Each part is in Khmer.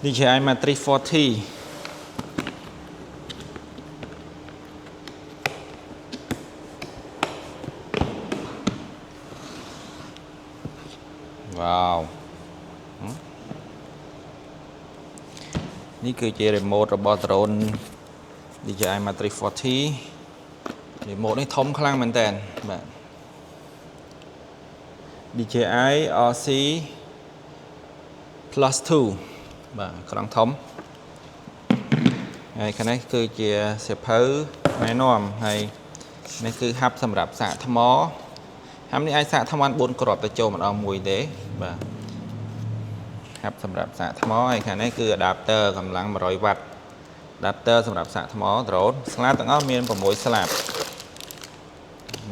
DJI Matrice 40 វ៉ាវនេះគឺជា remote របស់ drone DJI Matrice 40 remote នេះធំខ្លាំងមែនតើបាទ DJI RC Plus 2បាទក្រង់ធំហើយខាងនេះគឺជាសៀវភៅណែនាំហើយនេះគឺ hub សម្រាប់សាកថ្ម hub នេះអាចសាកថ្មបាន4គ្រាប់ទៅចូលម្ដងមួយទេបាទ hub សម្រាប់សាកថ្មហើយខាងនេះគឺ adapter កម្លាំង100 W adapter សម្រាប់សាកថ្ម drone ស្លាបទាំងអស់មាន6ស្លាប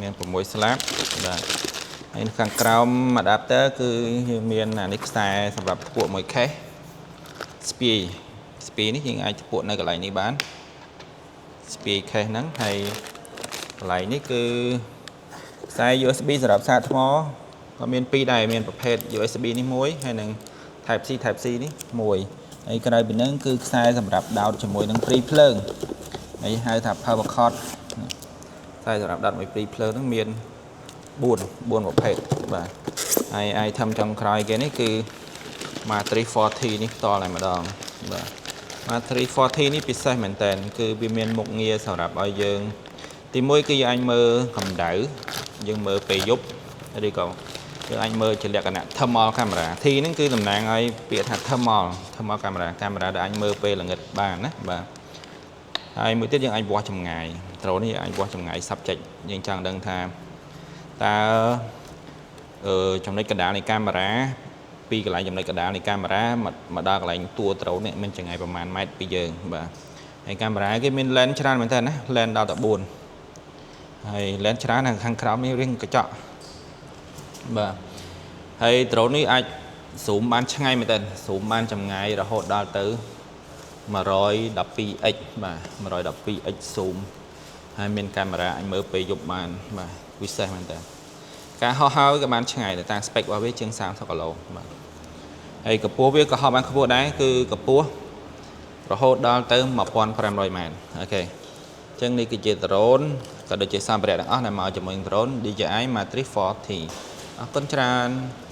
មាន6ស្លាបបាទហើយខាងក្រោម adapter គឺយើងមានអានេះខ្សែសម្រាប់ថ្ពក់មួយ case ស្ពាយស្ពាយនេះយើងអាចថ្ពក់នៅកន្លែងនេះបានស្ពាយ case ហ្នឹងហើយកន្លែងនេះគឺខ្សែ USB សម្រាប់សាកថ្មក៏មានពីរដែរមានប្រភេទ USB នេះមួយហើយនិង Type C Type C នេះមួយហើយក្រៅពីហ្នឹងគឺខ្សែសម្រាប់ដោតជាមួយនឹងព្រីភ្លើងហើយហៅថា power cord ខ្សែសម្រាប់ដោតមួយព្រីភ្លើងហ្នឹងមាន4ប្រភេទបាទហើយ item ចុងក្រោយគេនេះគឺ Matrice 40នេះផ្ទាល់តែម្ដងបាទ Matrice 40នេះពិសេសមែនតើគឺវាមានមុខងារសម្រាប់ឲ្យយើង ទីមួយគឺយើងអាចមើលកម្ដៅយើងមើលពេលយប់ឬក៏យើងអាចមើលជាលក្ខណៈ thermal camera T ហ្នឹងគឺតំណាងឲ្យពាក្យថា thermal camera កាមេរ៉ាដែលអាចមើលពេលល្ងិតបានណាបាទហើយមួយទៀតយើងអាចវាស់ចម្ងាយដ្រូននេះអាចវាស់ចម្ងាយ subject យើងចង់ដឹងថាតើអឺចំណុចកណ្ដាលនៃកាមេរ៉ាពីកន្លែងចំណុចកណ្ដាលនៃកាមេរ៉ាមកដល់កន្លែងតួដ្រូននេះមានចម្ងាយប្រមាណម៉ែត្រពីយើងបាទហើយកាមេរ៉ាគេមាន lens ច្រើនមែនតើណា lens ដល់តែ4ហើយ lens ច្រើននៅខាងក្រោមនេះរៀងកញ្ចក់បាទហើយ drone នេះអាច zoom បានឆ្ងាយមែនតើ zoom បានចម្ងាយរហូតដល់ទៅ 112x បាទ 112x zoom ហើយមានកាមេរ៉ាអាចមើលពេលយប់បានបាទពិសេសមែនតើការហោះហើរក៏បានឆ្ងាយដែរតាម spec របស់វាជាង30គីឡូបាទហើយកម្ពស់វាក៏ហោះបានខ្ពស់ដែរគឺកម្ពស់រហូតដល់ទៅ1500ម៉ែត្រ OK អញ្ចឹងនេះគឺជា drone ក៏ដូចជាសម្ភារៈទាំងអស់ដែលមកជាមួយនឹង drone DJI Matrice 40អរគុណច្រើន។